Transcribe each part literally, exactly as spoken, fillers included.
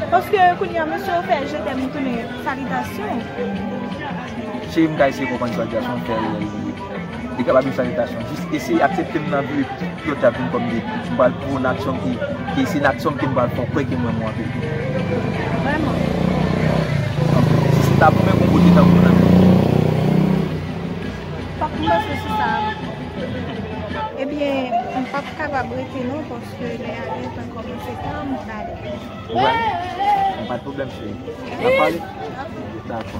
Paske kounye a, mesye yo fè je t'aime tounen salitasyon. Cheri, m ka eseye konprann sa w ap di a, se yon fè reyèl li ye. Li kapab yon salitasyon. Jis eseye aksepte m nan vi w epi tout lòt ap vin kòm de, m pral pran yon aksyon ki, ki se yon aksyon ke m pral fè w kwè ke m renmen w anpil. Vrèman. Si se ta pou mwen, gon kote tankou nan. Fòk m panse sou sa avan. Ebyen, m p ap kapab rete non, paske lè a gentan kòmanse tan, m prale. Ou prale? Bon, pa de pwoblèm, cheri. N ap pale? Dakò.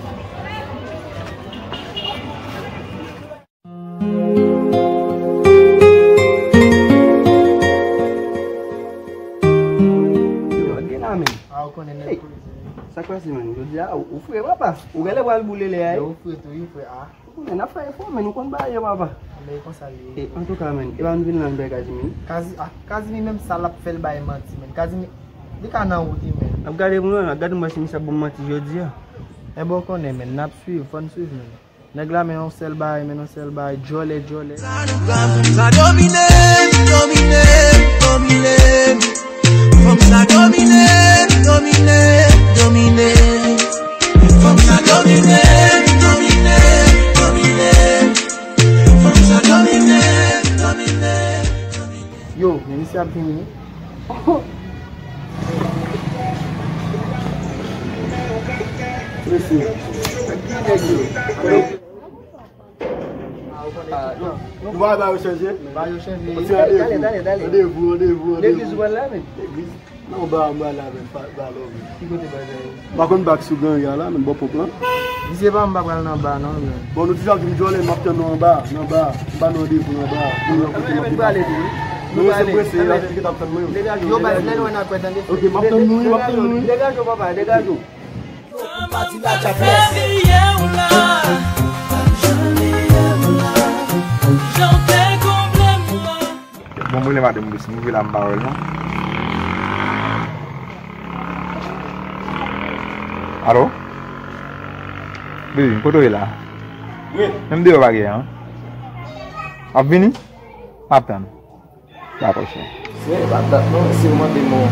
Yo, gen la, men. Ah, ou konnen nèg. Hey, sa k pase, man? Jodi a, ou, ou fre, papa. Ou genlè pral boule lè a, wi. Yo, ou fre tou, wi, frè, ah. Ou konnen, n ap fè efò, men nou konn bagay yo, papa. Men e konsa li ye. E, antouka, men, e pa nou vin la, nou bay Kazimi. Kazi-, ah, Kazimi menm sa l ap fè, l bay manti, men. Kazimi, li ka nan wout, wi, men. N ap gade pou nou, n ap gade mwen si misye ap ban m manti jodi a. Enben, ou konnen, men, n ap swiv, fò n swiv, men. Nèg la, men yon sèl bagay, men yon sèl bagay, djòlè, djòlè. Sa domine, domine, domine. Fanm sa domine, domine, domine. Fanm sa domine, domine, domine. Fanm sa domine, domine, domine. Yo, men misye ap vini. Mesye, ki nèg yo? Ah, non. Nou pa ba yo chanje? Ba yo chanje. Dale, dale, dale, dale. Randevou, randevou, randevou. Legliz ou pral la, men? Legliz? Non, ba, ba la, men, ba, ba la, men. Ki kote ba la? M pa konn ba k sou Gran Ri a la, men, bò ponp lan. Misye pa, m pa pral nan ba, non, men. Bon, nou toujou ap di m djòlè, m ap tann nou anba, nan ba. M ba nou randevou nan ba. Nou nan kote m ap prale tou, wi. Nou prale. Yo, baz, lè lwen n ap wè, tande. Ok, m ap tann nou, m ap tann nou. Degaje w, papa, degaje w. Bon, m rele madanm Lucy, m rive la, m pa wè l non. Alo? Baby, kote w ye la? Wi. Menm deyò pa gen an. W ap vini? M ap tann. Dakò, cheri. Se pa dat non, si w mande m yon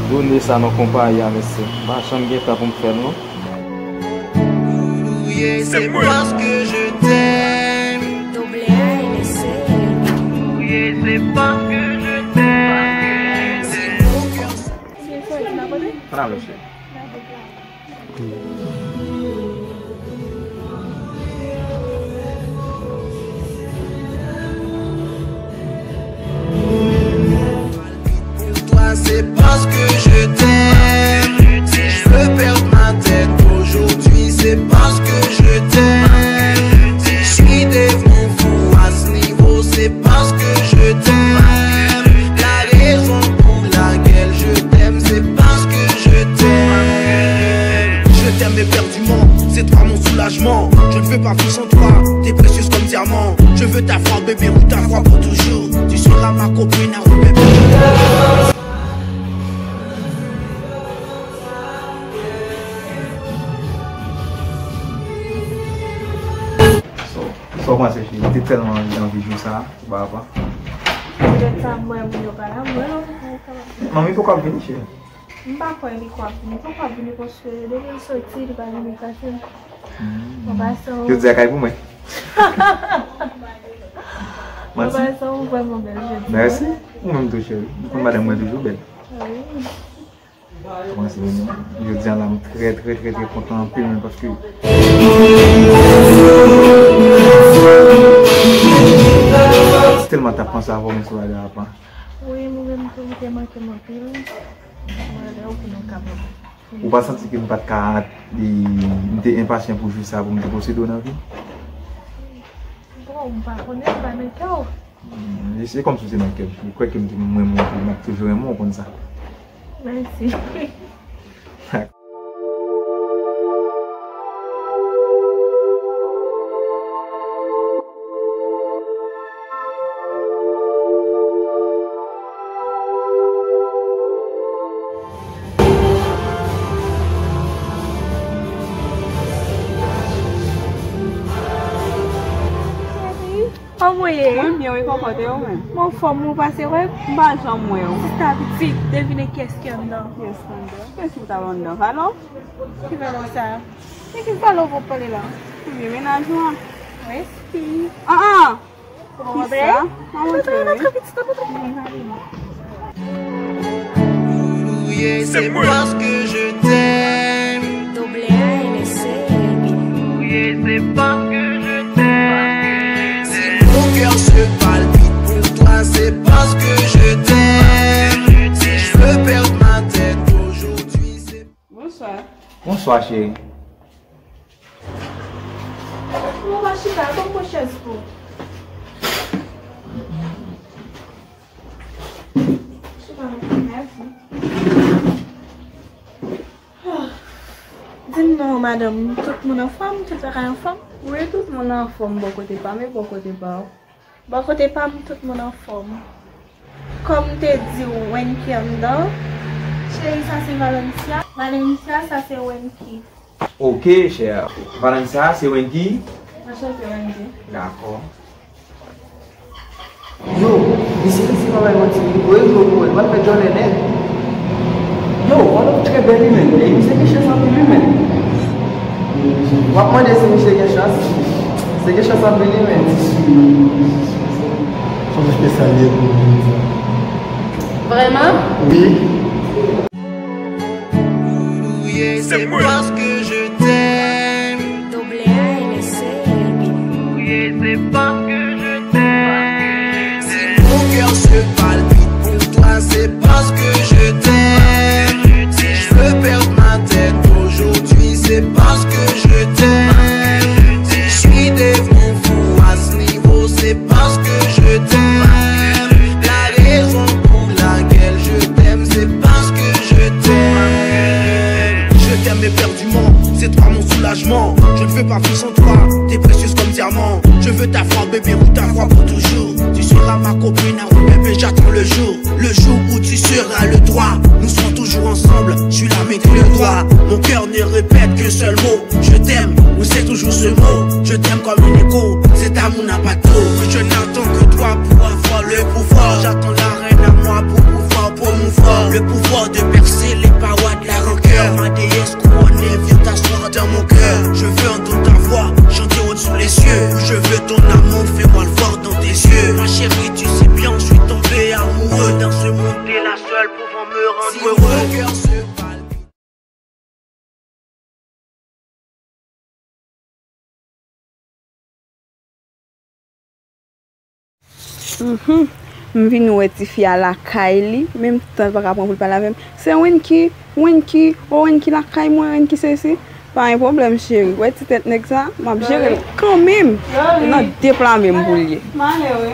done sa nan konpayi a, mesye, m pa janm gen tan pou m fè l non. C'est parce que je t'aime. Double A N S C. C'est parce que je t'aime. Pandan mesye. Pour toi, c'est parce que je t'aime. Si je veux perdre ma tête aujourd'hui, c'est parce que je t'aime. Je suis devenu fou à ce niveau, c'est parce que je t'aime. La raison pour laquelle je t'aime, c'est parce que je t'aime. Je t'aime éperdument, c'est toi mon soulagement. Je ne veux pas vivre sans toi, t'es précieuse comme diamant. Je veux ta foi, bébé, ou ta foi pour toujours. Tu seras ma copine à repeupler. Sa w panse, cheri? M te tèlman anvi, anvi jou sa a, ou pa pa. Poutèt sa, mwen, moun yo pa la, mwen, non, mwen kapab. Manmi poko ap vini, cheri. M pa kwè li kwè ap vini. Li poko ap vini paske depi l soti, li pa vini kache m. Mwen pa san ou. Jodi a kay pou mwen. Mwen pa san ou vrèman bèl jodi a. Mèsi. Ou menm tou, cheri. Ou konn madanm mwen toujou bèl. Wi. Kòmanse vini. Jodi a la, m trè, trè, trè, trè kontan anpil, men paske m tèlman t ap panse avè w, men sou bagay apa. Wi, mwen menm tou, ou te manke m anpil. Mwen lè ou pou nou kapab. Ou pa santi ke m pa t ka, li, m te enpasyan pou jou sa, pou m te posede w nan vi m? Bon, m pa konnen, m pa nan kè w. Mm, e se kòmsi w te nan kè m. Ou kwè ke m, mwen, mwen, m ap toujou renmen w, ou konn sa. Mèsi. Kòman w ye? Mwen byen, wi, kòkòt, e ou menm? Mwen anfòm, ou pase wè? M pa janm wè w. Sista pitit, devine kiyès ki anndan. Kiyès ki anndan? Kiyès ki ta anndan? Valò? Ki valò sa? Men ki valò w ap pale la? Ebyen, mennaj ou an. Wi, si. Ah, ah! Ou pa wè? Kisa? An rantre, wi. An rantre, pitit, an rantre. C'est parce que je t'aime. Double A L S C. C'est parce que je t'aime. Si mon cœur se palpite pour toi, c'est parce que je t'aime. Si je veux perdre ma tête aujourd'hui, c'est... Bonsoir. Bonsoir, chérie. Mwen pa chita, ban m pran chèz pou. Chita, mèsi. Di m non, madanm, tout moun anfòm, tout bagay anfòm? Wi, tout moun anfòm bò kote pa m e bò kote pa w. Bò kote pa m, tout moun anfòm. Kòm m te di w, Wenky anndan. Cheri, sa se Valencia. Valencia, sa se Wenky. Ok, chè. Valencia, se Wenky? Anchante, Wenky. Dakò. Yo, misye resi pa bay manti, li voye dlo pou mwen, l pral fè djòlè nèt. Yo, Wallop trè bèl wi, menn. Ey, misye gen chans anpil wi, menn. W ap mande si misye gen chans? Misye gen chans anpil wi, menn. Fanm espesyal li ye pou mwen. Vrèman? Wi. C'est parce que je t'aime. Double A L S C. C'est parce que je t'aime. Si mon cœur se palpite pour toi, c'est parce que je t'aime. Si je veux perdre ma tête aujourd'hui, c'est parce que je t'aime. Si je suis devenu fou à ce niveau, c'est parce que je t'aime. La raison pour laquelle je t'aime, c'est parce que je t'aime. Je t'aime éperdument, c'est toi mon soulagement. Je ne veux pas vivre sans toi, t'es précieuse comme diamant. Je veux t'avoir, bébé, ou t'avoir pour toujours. Tu seras ma copine, ah oui, bébé, j'attends le jour. Le jour où tu seras le droit, nous serons toujours ensemble. Je suis là, mais que le droit. Mon cœur ne répète qu'un seul mot. Je t'aime, oui, c'est toujours ce mot. Je t'aime comme un écho. Cet amour n'a pas de dos. Je n'attends que toi pour avoir le pouvoir. J'attends la reine à moi pour pouvoir promouvoir le pouvoir de percer les parois de la rancœur. Ma déesse couronnée, viens t'asseoir dans mon cœur. Je veux entendre ta voix chanter au-dessus les cieux. Je veux ton amour, fais-moi le voir dans tes yeux. Ma chérie, tu sais bien, je suis tombé amoureux dans ce monde. T'es la seule pouvant me rendre heureux. Si mon cœur se palpite. Mhm. M vin wè tifi a lakay li, menm tan l pa ka pran pou l pale avè m. Se Wenky, Wenky, o Wenky lakay mwen, Wenky sesi. Pa gen pwoblèm, cheri. Wè ti tèt nèg sa, m ap jere l kanmenm. Nan de pla menm pou l ye. M ale, wi.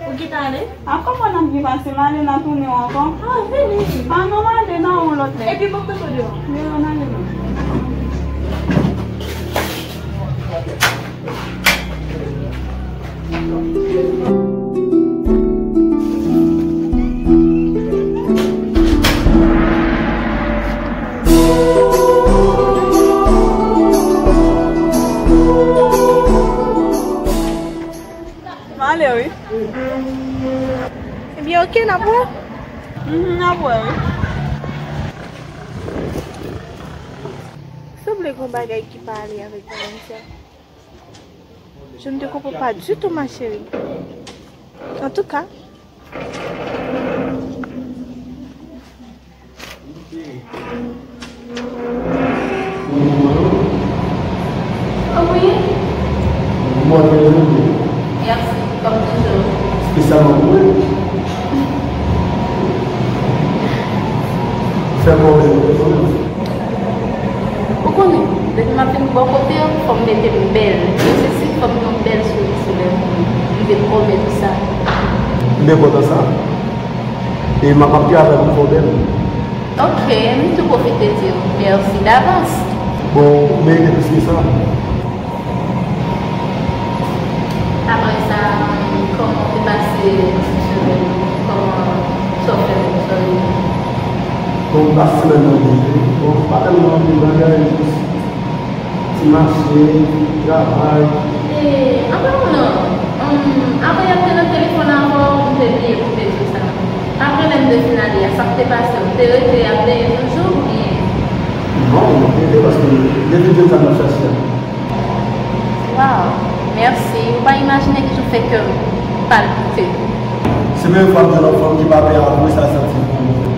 Ou gentan ale? A, kòman n ap byen pase? M ale, n a tounen w ankò. A, vini. A, non, m ale nan yon lòt lè. Epi, bon, kote w deyò? Deyò, m ale non. M ale, wi. Ebyen, oke, n ap wè. Mhm, n ap wè, wi. Sanble gen yon bagay ki pa ale avèk Valencia. Je ne te comprends pas du tout, ma chérie. En tout cas, Wi. Mwen te jodi. Mèsi, kòm toujou. Espesyalman pou mwen. Fè kòmè. Ou konnen, depi m ap vin bò kote w, fò m mete m bèl. Mwen se si fò m gen yon bèl souri sou lèv mwen. M vin kòmè pou sa. M byen kontan sa. E m ap, m ap travay pou m fè w bèl. Ok, m tou pwofite di w mèsi davans. Bon, ou merite plis ke sa. Apre sa, kòman w te pase ti semèn nan? Kòman, sa w fè menm, sa w rive? Bon, m pase semèn nan byen. Bon, pa tèlman anpil bagay, jis ti mache, travay. E, an palan nan, Hmm, avan y ap te nan telefòn avè w, m te bliye koupe zo sa. Apre lè m te fin ale a, sa k te pase? Ou te rete ap benyen toujou oubyen? Non, m te rete paske depi deja m ap chache a. Waw, mèsi. Ou pa imajine ki jan w fè kè m palpite. Se premye fwa m jwenn yon fanm ki pa pè avwe sa santi pou mwen.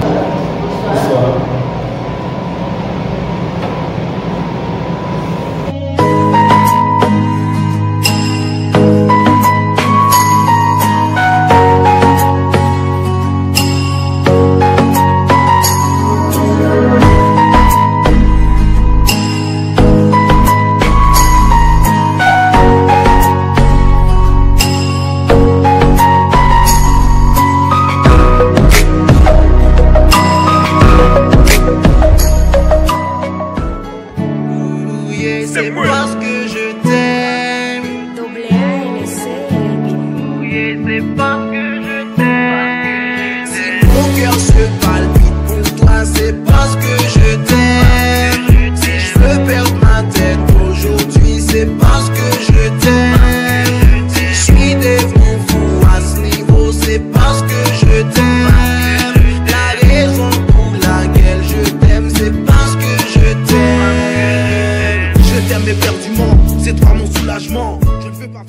Bonswa. C'est parce que je t'aime. Double A L C. C'est parce que je t'aime. Si mon cœur se palpite pour toi, c'est parce que je t'aime. Si je veux perdre ma tête aujourd'hui, c'est parce que je t'aime. Si je suis devenu fou à ce niveau, c'est parce que je t'aime. La raison pour laquelle je t'aime, c'est parce que je t'aime. Je t'aime éperdument, c'est toi mon soulagement. Je ne veux pas.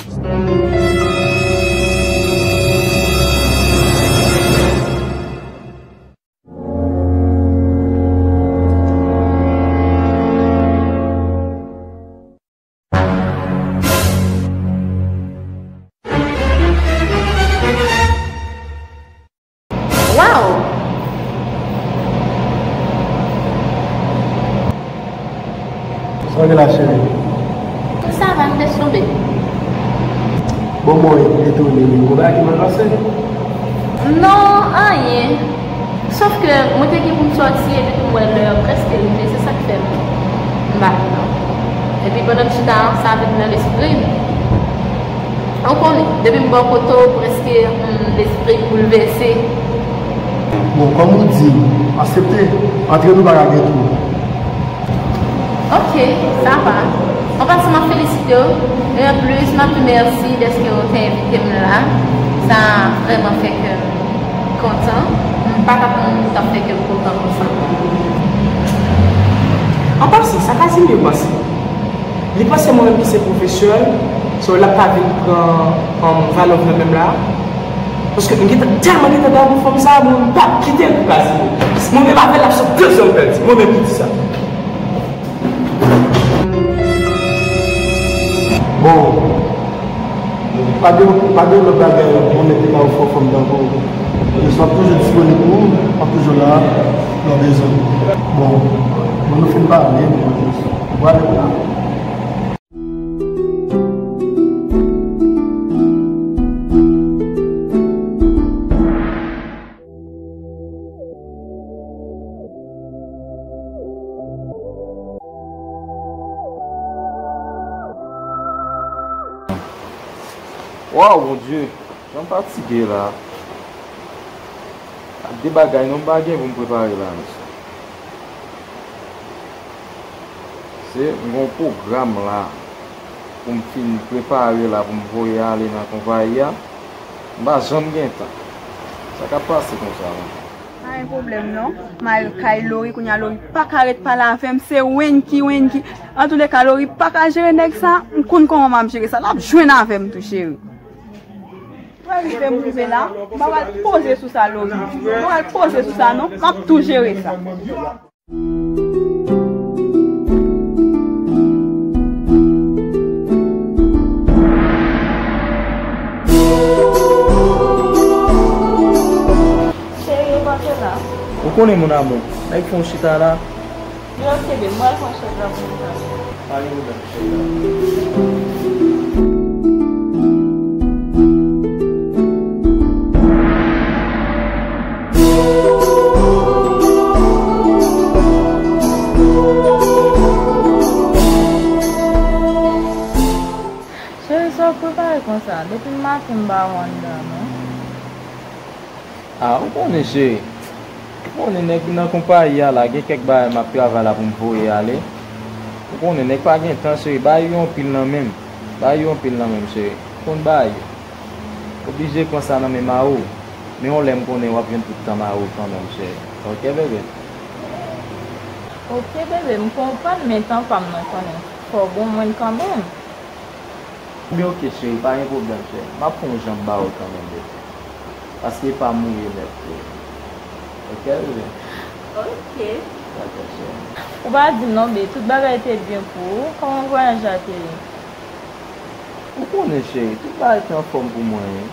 Waw! Sa w gen la, cheri? Sa va, m te sonbe. Bon, mwen etone, wi. Ou gen bagay ki mal pase? Non, anyen. Sòf ke mwen te gen pou m sòti epi tou m wè lè a prèske rive, se sa k fè m, m pa kontan. Epi pandan m chita an, sa vin nan lespri m. Ou konnen, depi m bò kote w, prèske, hmm, lespri m boulvèse. Bon, kòm ou di, aksepte, antre nou pa ka gen twou. Ok, sa va. An pasan, m ap felisite w. E anplis, m ap di w mèsi dèske w te envite m la. Sa vrèman fè kè m kontan. M pa t ap konn m t ap fè kè l kontan konsa. An pasan, sa Casimir panse? Li panse mwen menm ki se pwofesè l, so l ap ka vin pran, um, valè w nan men m la. Paske m gentan, tèlman gentan damou fanm sa, mwen m p ap kite l pou Casimir. Mwen menm avè l ap sot de zan m pèdi. Mwen menm ki di sa. Bon, pa gen, pa gen lòt bagay mwen mete nan ou fò fanm tankou w. Paske m ap toujou disponib pou ou, m ap toujou la lè w bezwen m. Bon, bon, nou fin pale, bon, ou ale la. Waw, Bondye, jan m fatige la. Ak de bagay non m pa gen pou m prepare la, mesye. Se, m gen yon pwogram la pou m fin prepare la pou m voye ale nan konpayi a. M pa janm gen tan. Sa k ap pase konsa menm? Pa gen pwoblèm non. M al kay Lori, kounye a Lori pa ka ret pale avè m. Se Wenki, Wenki. Antouleka, Lori pa ka jere nèg sa. M konn kòman m ap jere sa. L ap jwenn avè m tou, cheri. Mwen rive, m rive la. M pa pral poze sou sa, Lori. M pa pral poze sou sa, non. M ap tou jere sa. Cheri, ou pa te la. Ou konnen, mon amour, nèg fè yon chita la. Yo, kenbe, m pral pran chèz la pou nou tande. Pa gen pwoblèm, cheri. Cheri, sa w prepare konsa? Depi maten m pa wè w anndan, non. A, ou konnen, cheri. Ou konnen nèg nan konpayi a la, gen kèk bagay m ap travay la pou m voye ale. Ou konnen nèg pa gen tan, cheri, bagay yo anpil nan men m. M Bay yo anpil nan men m, cheri. Konn bay yo. Oblije pran sa nan men mari w. Men yon lè m konnen w ap jwenn tout tan mari w kanmenm, cheri. Oke, bebe? Oke, bebe, m konprann, men tan pa m nan konnen. Fò w ban mwen l kanmenm. Men oke, cheri, pa gen pwoblèm, cheri. M ap fè yon jan ba w l kanmenm, bebe. Paske e pa m ou ye nèt, cheri. Oke, bebe? Oke. Dakò, cheri. Ou pa di m non, bebe, tout bagay te byen pou ou. Kòman vwayaj la te ye? Ou konnen, cheri, tout bagay te anfòm pou mwen, wi.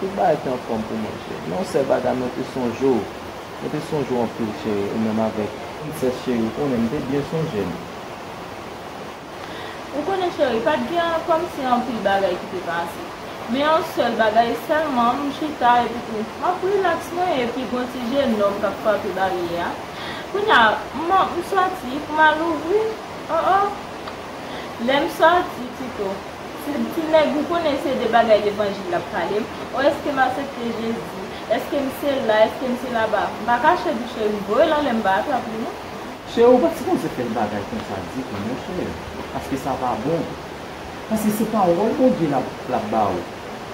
Tout bagay te anfòm pou mwen, cheri. Men yon sèl bagay, mwen te sonje w. Mwen te sonje w anpil, cheri, ou menm avèk Princess, cheri, ou konnen m te byen sonje l. Ou konnen, cheri, pa t gen kòmsi anpil bagay ki te pase. Men yon sèl bagay sèlman, m chita epi m ap rilaks mwen, epi gon ti jenòm k ap frape baryè a. Kounye a, m, m sòti pou m al ouvri. Oh, oh. Lè m sòti, Tito, ti, ti nèg ou konnen se de bagay levanjil l ap pale m. Oh, èske m aksepte Jezi? Èske m se la? Èske m se laba? M pa kache di cheri, m voye l anlè, m pa atrap li non. Cheri, ou pa t sipoze fè l bagay konsa ditou non, cheri. Paske sa pa bon. Paske se pawòl Bondye l ap, l ap ba ou.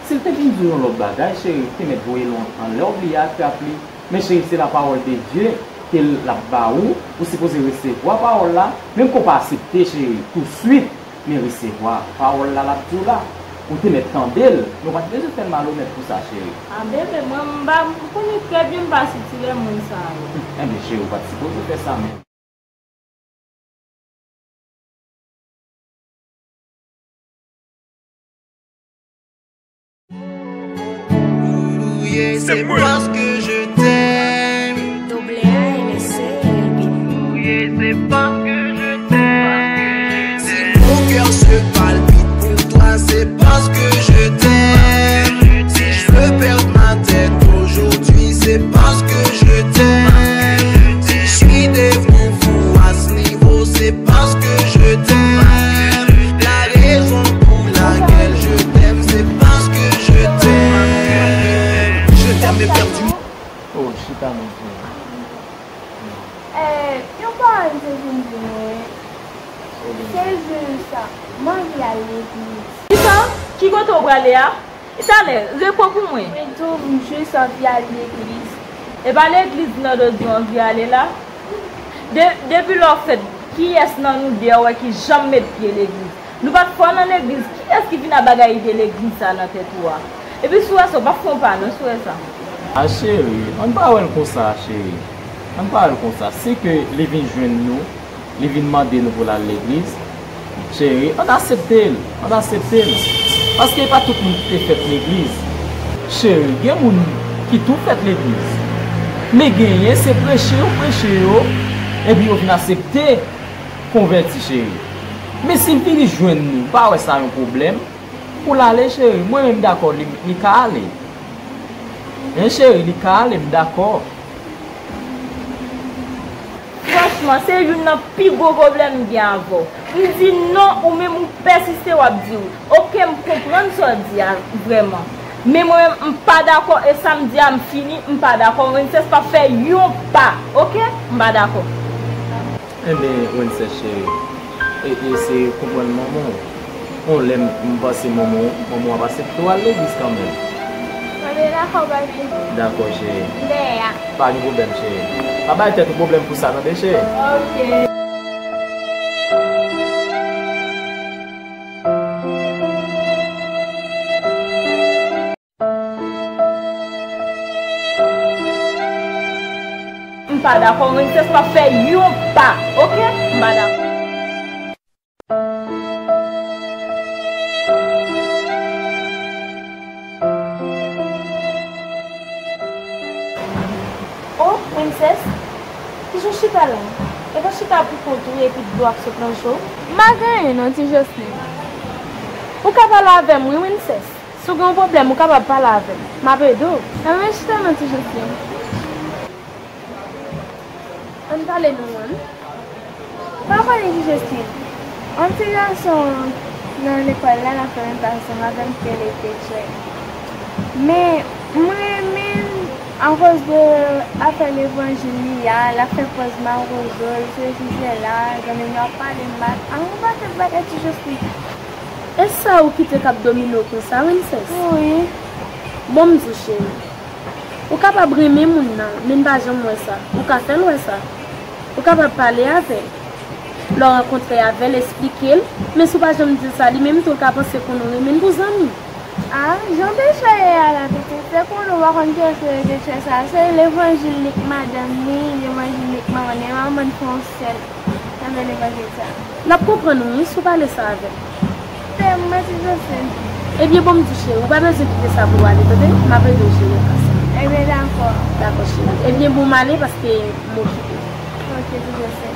Si l te vin di w yon lòt bagay, cheri, ou te mèt voye l anlè, ou bliye atrap li. Men cheri, se la parole de Dieu ke l ap ba ou, ou sipoze resevwa pawòl la, menm ke w pa aksepte, cheri, touswit, men resevwa pawòl la l ap di w la. Ou te mèt tande l, men w pa t bezwen fè l malonèt pou sa, cheri. A, bebe, mwen, m pa, m konnen trè byen m pa sitire moun sa yo. Enben, cheri, ou pa t sipoze fè sa menm. C'est parce que je t'aime. Double A L S C, baby. C'est parce que je t'aime. Si mon cœur se palpite pour toi, c'est parce que je t'aime. Si je veux perdre ma tête aujourd'hui, c'est parce que je t'aime. Si je suis devenu fou à ce niveau, c'est parce que je t'aime. La raison pour laquelle je t'aime, c'est parce que je t'aime. Je t'aime éperdument. Oh, chita non, frè. Eh, yon pawòl m te vin di nou, wi. Se jis sa, m anvi al legliz. Kisa? Ki kote w prale a? Talè, repo pou mwen. Mwen di w, m jis anvi al legliz. E pa legliz Nando di w anvi ale la? De, depi lè w fèt, kiyès nan nou de a w wè ki janm met pye legliz? Nou pa t fò nan legliz. Kiyès ki vin ak bagay ide legliz sa nan tèt ou a? Epi si w wè sa, w p ap fè yon pa non, si w wè sa. A cheri, ann pa wè l konsa, cheri. Ann pa wè l konsa. Si ke li vin jwenn nou, li vin mande nou pou l al legliz, cheri, ann aksepte l. Ann aksepte l. Paske e pa tout moun ki te fèt legliz. Cheri, gen moun ki tou fèt legliz. Men genyen se preche yo preche yo, epi yo vin aksepte konvèti, cheri. Men si l vini jwenn nou, pa wè sa yon pwoblèm pou l ale, cheri. Mwen menm m dakò li, li ka ale. Hen, cheri, li ka ale, m dakò. Franchman, se youn nan pi gwo pwoblèm m gen avè w. M di non, ou menm ou pèsiste w ap di wi. Oke, m konprann sa w di a vrèman. Men mwen menm, m pa dakò e sa m di a m fini, m pa dakò. Wences p ap fè yon pa. Oke? M pa dakò. Enben, Wences cheri, e, e se konprann manman w. Yon lè m, m panse manman w, manman w ap aksepte w al legliz kanmenm. Mwen te dakò, baby. Dakò, cheri. M dèyè a. Pa gen pwoblèm, cheri. Pa bay tèt ou pwoblèm pou sa, tande, cheri? Oke. M pa dakò, Wences p ap fè yon pa, oke? M pa dakò. O, Wences, kijan w chita la? E pa chita pou kont ou epi dlo ap sot nan je w? M pa gen anyen non, Ti Joslin. Ou ka pale avè m wi, Wences. Si w gen yon pwoblèm, ou kapab pale avè m. M ap ede w. Enben chita non, Ti Joslin. Ann pale non, Wan. Pa konnen Ti Joslin. Yon ti gason nan lekòl la, l ap fè menm pase m avè m, ke l te jèn. Men, m renmen l akoz de afè levanjil li a, l ap fè pòz mawozo, l sesi sela, zanmi m yo ap pale m mal. An, yon pakèt bagay, Ti Joslin. E sa ou kite k ap domine w konsa, Wences? Wi. Bon, m di w, cheri. Ou kapab renmen moun nan, men n pa janm wè sa. Ou ka fè l wè sa. Ou kapab pale avè l. Lè w rankontre avè l, eksplike l. Men si w pa janm di l sa, li menm tou, l ka panse konn ou renmen l pou zanmi. A, jan peche ye a la, pitit, se konn ou pa konn peche, peche sa. Se levanjil li k madanm li, levanjil li k manman li, manman l fè yon sèl. Nan men levanjil sa. L ap konprann ou wi, si w pale sa avè l. Tèm mwen ti José. Ebyen, bon, m di cheri, ou pa bezwen kite sa pou w ale, tande? M ap ede w jere ka sa. Ebyen, dakò. Dakò, cheri. Ebyen, bon, m ale paske m okipe. Ok, ti José.